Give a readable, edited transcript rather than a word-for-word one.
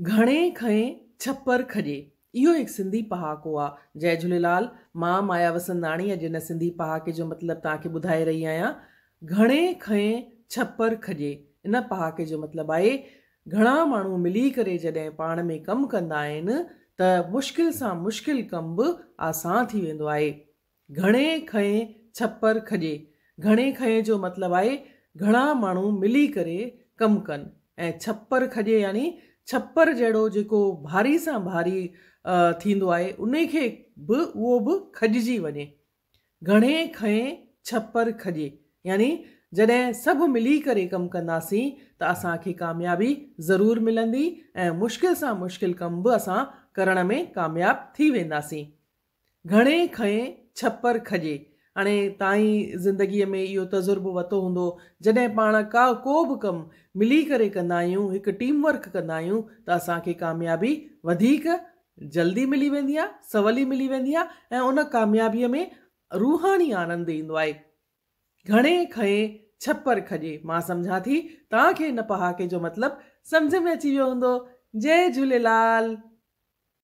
گهڻي کنئين ڇپر کڄي. اهو هڪ سنڌي پهاڪو آ. جئي جهوليلال. مان مايا وسنداڻي اڄ هن سنڌي پهاڪي جو مطلب توهان کي ٻڌائي رهي آهيان. گهڻي کنئين ڇپر کڄي. ان پهاڪي جو مطلب آهي گهڻا ماڻهو ملي ڪري جڏهن پاڻ ۾ ڪم ڪندا آهن ته مشڪل سان مشڪل ڪم به آسان ٿي ويندو آهي. گهڻي کنئين ڇپر کڄي. گهڻي کنئين جو مطلب آهي گهڻا ماڻهو ملي ڪري ڪم ڪن ۽ ڇپر کڄي يعني ڇپر جهڙو جيڪو ڀاري سان ڀاري ٿيندو آهي انهي کي به اهو به کڄجي وڃي. گهڻي کنئين ڇپر کڄي يعني جڏهن سڀ ملي ڪري ڪم ڪنداسين ته اسان کي ڪاميابي ضرور ملندي ۽ مشڪل سان مشڪل ڪم به اسان ڪرڻ ۾ ڪامياب ٿي وينداسين. گهڻي کنئين ڇپر کڄي. هاڻي توهان ئي زندگيء ۾ اهو تجربو ورتو هوندو، جڏهن پاڻ ڪا ڪو به ڪم ملي ڪري ڪندا آهيون، هڪ ٽيم ورڪ ڪندا آهيون ته اسان کي ڪاميابي وڌيڪ جلدي ملي ويندي آهي، سولي ملي ويندي آهي ۽ ان ڪاميابيء ۾ روحاني آنند ايندو آهي. گهڻي کنئين ڇپر کڄي. مان سمجهان ٿي توهان کي هن پهاڪي جو مطلب سمجهه ۾ اچي ويو هوندو. جئي جهوليلال.